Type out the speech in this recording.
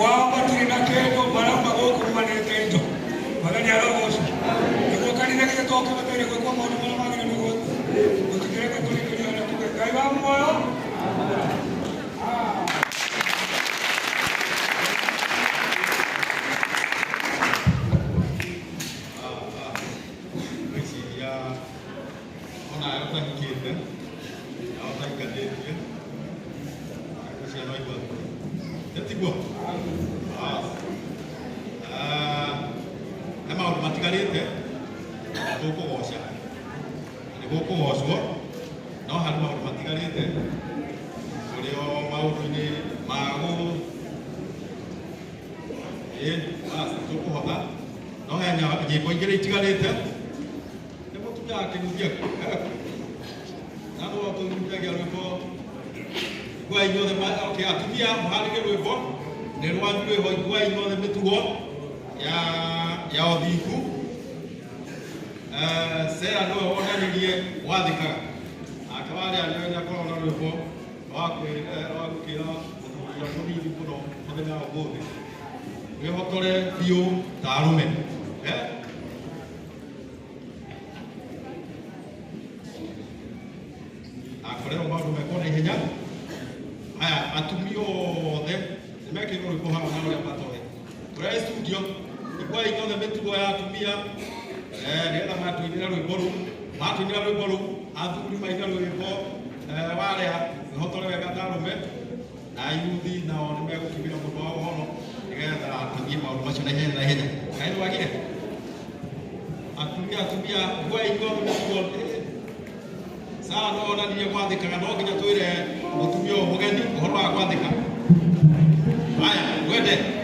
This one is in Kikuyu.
Kwao matirĩ na kĩndũ, marauma gũkũ manĩte indo. Mwathani arogocwo. Nĩguo kanitha githĩ to kĩbataire gwĩkwo maũndũ marĩa magĩrĩire nĩ gwĩkwo. Mũtikĩreke tũrĩkĩrie ona tuge Ngai wa muoyo. Ngwĩciria onawe ũtahikĩte na ũtahikanĩtie ngwĩciria no igua tiguo. He maũndũ matigarĩte na tũkũgoca na nĩ gũkũgocwo, no harĩ maũndũ matigarĩte tũrĩ o maũndũ-inĩ ma gũ ĩ bas tũkũhotha, no he nyĩmbo igĩrĩ itigarĩte. Nĩ mũtumia wa kĩnuthia na no tũnuthagia rwĩmbo iguai inyuothe. Okay, atumia mũharĩrie rwĩmbo nĩ rwanyu rwĩho iguai inyuothe mĩtugo ya ũthingu. Sera nĩwe wonanirie gwathĩkaga nake warĩa nĩwe nĩakoragwo na rwĩmbo rwa gũkĩra mũthuri ũrĩa mũnini mũno mũthenya wa ũmũthĩ wĩhotore biũ ta arũme, eh? Akorerwo maũndũ mekwo na ihenya. Aya atumia othe nĩmekĩrwo rwĩmbo haha na ũrĩa matoĩ tũrĩa studio iguai inyuothe mĩtugo ya atumia, nĩgetha matũinĩre rwĩmbo rũu, matũinĩra rwĩmbo rũu athuri maine rwĩmbo warĩa wĩhotore wega ta arũme, na ayuthi nao nĩmegũkiumĩra mũndũ wa ũhoro nĩgetha tũthiĩ maũndũ macio na ihenya na ihenya. Kaĩ nĩwagire atumia, atumia iguai inyuothe mĩtugo. Sara no onanirie gwathĩkaga, no nginya twĩre mũtumia ũyũ mũgeni ũhoro wa gwathĩka. Haya, twende.